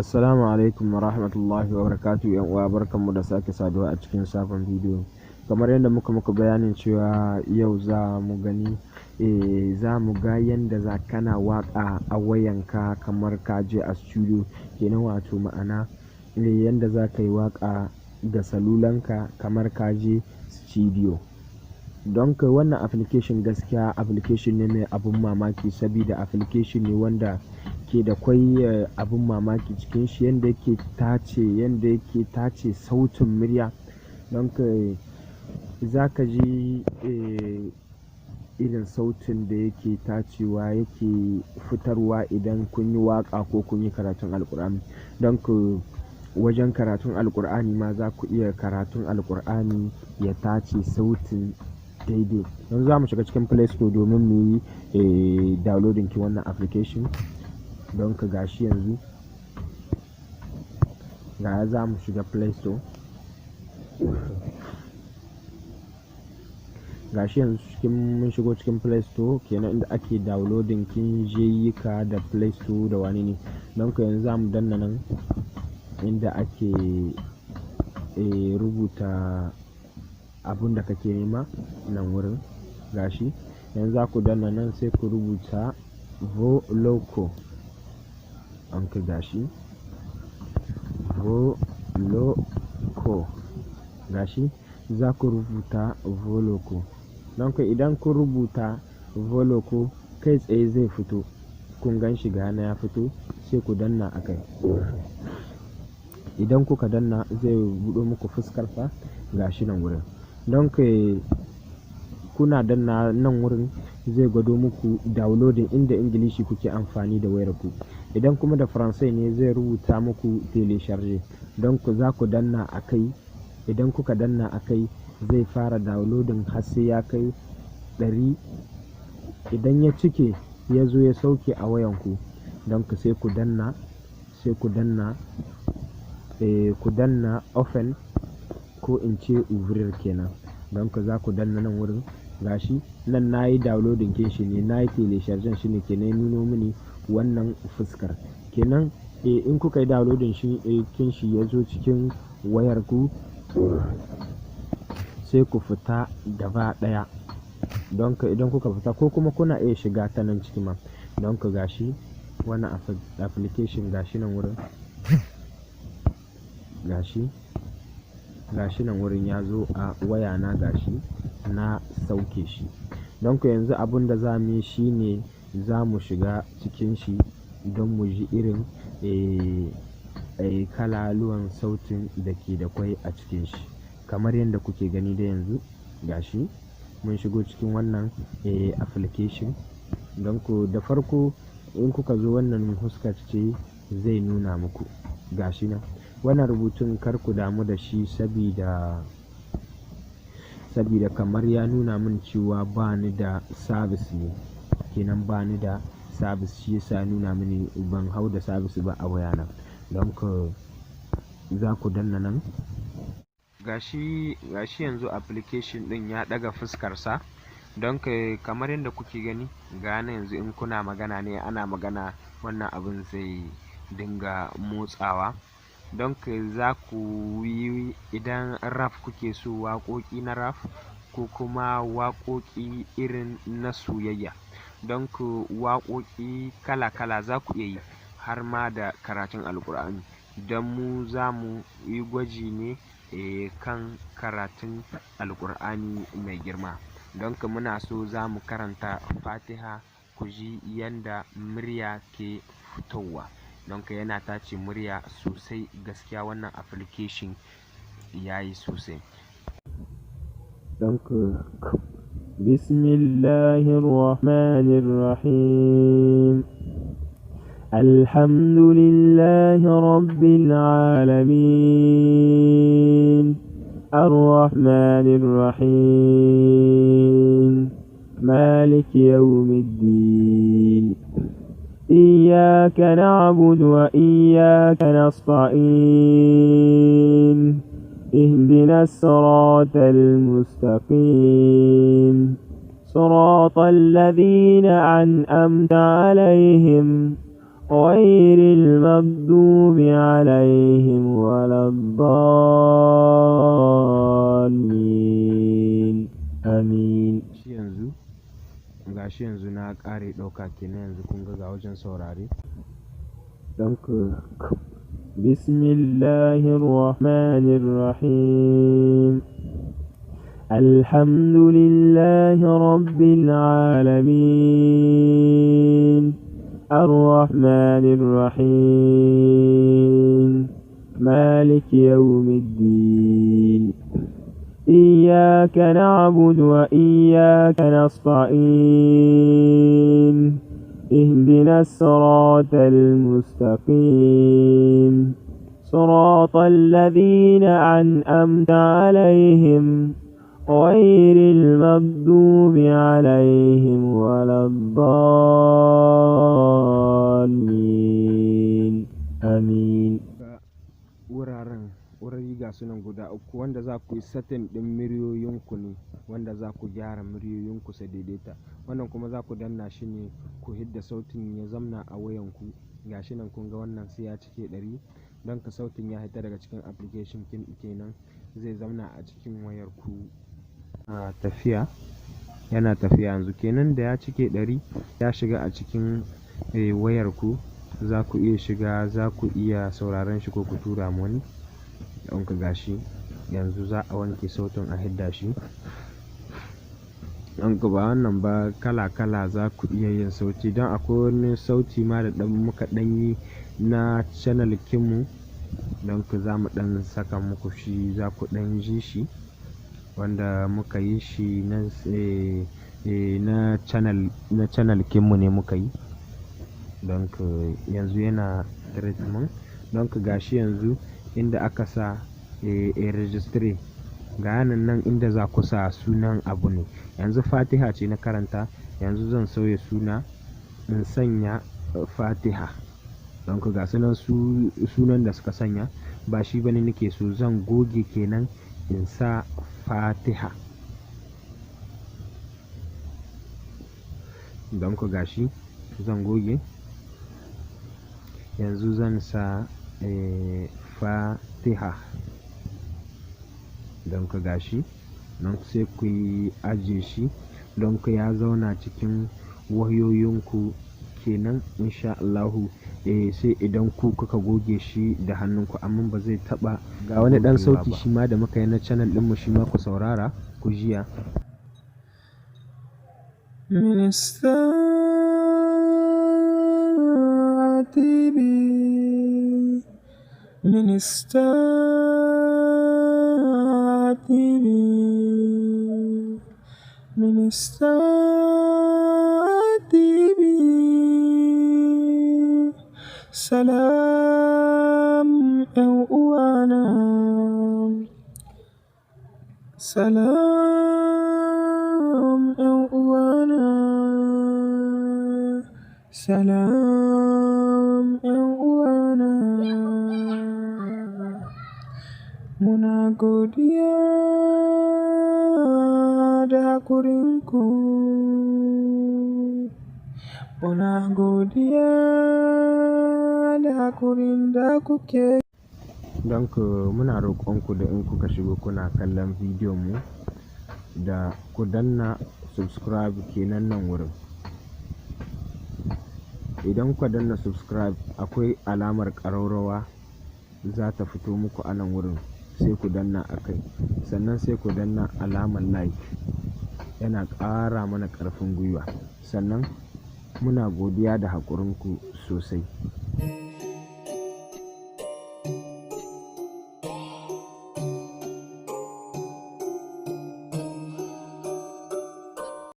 Assalamu alaikum wa rahmatullahi wa barakatuhu. 'Yan uwa, barkanmu da sake saduwa a cikin sabon bidiyo. Kamar yadda muka muku bayanin cewa yau za mu gani, za mu ga yanda za kana waƙa a wayanka kamar ka je a studio kenan, wato ma'ana yanda za ka yi waƙa da salulanka kamar ka je studio. Don ka wannan application, gaskiya application ne mai abun mamaki, sabida application ne wanda ke da kwai abun mamaki cikin shi, yanda yake tace sautin murya. Don ka za ka ji irin sautin da yake tacewa, yake fitarwa idan kun yi waƙa ko kun yi karatun Alqur'ani. Don ku wajen karatun Alqur'ani ma za ku iya karatun Alqur'ani ya tace sautin daidai. Yanzu za mu shiga cikin Play Store domin mu yi downloading kin wannan application. Don ka gashi yanzu, ga za mu shiga Play Store. Gashi yanzu cikin mun shigo cikin Play Store kenan, inda ake downloading kin jeyika da Play Store da wane ne. Don ka yanzu za mu danna nan inda ake rubuta abun da kake nema nan wurin. Gashi yanzu za ku danna nan, sai ku rubuta Voloco. Don ka gashi Voloco, gashi za ku rubuta Voloco. Don ka idan kun rubuta Voloco, kai tsaye zai fito. Kun gan shi, ga ya fito, sai ku danna a kai. Idan kuka danna, zai buɗo muku fuskar sa, gashi nan wurin. Don ka kuna danna nan wurin, zai gwado muku downloading inda Ingilishi kuke amfani da wayar ku. Idan kuma da Faransai ne, zai rubuta muku télécharger. Don ku za ku danna a kai. Idan kuka danna a kai, zai fara downloading har sai ya kai 100. Idan ya cike, ya zo ya sauke a wayanku, don ku sai ku danna, ku danna open, ko in ce ouvrir kenan. Don ku za ku danna nan wurin. Gashi nan na yi downloading kin shi ne, na yi télécharger shi ne kenan, ya nuno mini wannan fuskar kenan. In kuka yi downloading shi, kin shi ya zo cikin wayar ku, sai ku fita gaba ɗaya. Don ka idan kuka fita, ko kuma kuna iya shiga ta nan ciki ma. Don ka gashi wannan application, gashi nan wurin, gashi nan wurin ya zo a wayana, gashi na sauke shi. Don ku yanzu abun da za mu yi shine za mu shiga cikin shi don mu ji irin kalaluwan sautin da ke da kwai a cikin shi. Kamar yadda kuke gani da yanzu, gashi mun shigo cikin wannan application. Don ku da farko in kuka zo, wannan fuskar ce zai nuna muku. Gashi nan wannan rubutun, kar ku damu da shi, sabida kamar ya nuna min cewa ba ni da service ne kenan. Ba ni da service, shi yasa ya nuna mini ban hau da service ba a wayana. Don ku za ku danna nan. Gashi yanzu application ɗin ya ɗaga fuskarsa. Don ka kamar yadda kuke gani, ga nan yanzu in kuna magana ne, ana magana, wannan abun zai dinga motsawa. Don ka za ku yi idan rap kuke so, waƙoƙi na rap ko kuma waƙoƙi irin na soyayya. Don ku waƙoƙi kala kala za ku iya yi, har ma da karatun Alqur'ani. Don mu za mu yi gwaji ne kan karatun Alqur'ani mai girma. Don ka muna so za mu karanta Fatiha ku ji yanda murya ke fitowa. Don ka yana tace murya sosai, gaskiya wannan application ya yi sosai. Don ka بسم الله الرحمن الرحيم. الحمد لله رب العالمين. الرحمن الرحيم. مالك يوم الدين. إياك نعبد وإياك نستعين. اهدنا الصراط المستقيم. صراط الذين أنعمت عليهم. غير المغضوب عليهم ولا الضالين آمين. Shi yanzu gashi yanzu na ƙare ɗauka kenan. Yanzu kun ga ga wajen saurare. Donc, بسم الله الرحمن الرحيم. الحمد لله رب العالمين. الرحمن الرحيم. مالك يوم الدين. إياك نعبد وإياك نستعين. اهدنا الصراط المستقيم. صراط الذين أنعمت عليهم غير المغضوب عليهم ولا الضالين. آمين. Ga wuraren wurare ga sunan guda uku wanda za ku yi setting ɗin muryoyinku ne, wanda za ku gyara muryoyinku su daidaita. Wannan kuma za ku danna shi ne ku hidda sautin ya zamna a wayanku. Gashi nan kun ga wannan sai ya cike 100 don ka sautin ya hita daga cikin application kenan, zai zamna a cikin wayarku. A tafiya, yana tafiya yanzu kenan. Da ya cike 100 ya shiga a cikin wayarku, za ku iya shiga, za ku iya sauraron shi ko ku tura ma wani. Don ka gashi yanzu za a wanke sautin a hidda shi. Don ka ba wannan ba, kala kala za ku iya yin sauti. Don akwai wani sauti ma da ɗan muka ɗan yi na channel kinmu, don ku za mu ɗan saka muku shi, za ku ɗan ji shi, wanda muka yi shi na channel kinmu ne muka yi. Don ka yanzu yana treatment. Don ka gashi yanzu inda aka sa registry, ga yanan nan inda za ku sa sunan abu ne. Yanzu Fatiha ce na karanta, yanzu zan sauya suna in sanya Fatiha. Don ka ga sunan su, sunan da suka sanya ba shi bane nake so, zan goge kenan in sa Fatiha. Don ku gashi zan goge, yanzu zan sa Fatiha. Don ku gashi don sai ku yi ajiye shi, don ku ya zauna cikin wayoyinku kenan insha Allahu. Sai idan ku kuka goge shi da hannunku, amma ba zai taɓa Ga wani ɗan gogewa sauti ba. shi ma da muka yi na channel ɗinmu, shi ma ku saurara ku jiya. Minista TV, Minista TV, Minista TV. Salam ‘yan uwana, salam ‘yan uwana, salam ‘yan uwana. Muna godiya da hakurinku. Muna godiya da hakurin da kuke. Don ku muna roƙonku da in kuka shigo kuna kallon bidiyon mu, da ku danna subscribe kenan nan wurin. Idan kuka danna subscribe, akwai alamar ƙararrawa za ta fito muku a nan wurin, sai ku danna a kai. Sannan sai ku danna alamar like, yana ƙara mana ƙarfin gwiwa. Sannan muna godiya da haƙurinku sosai.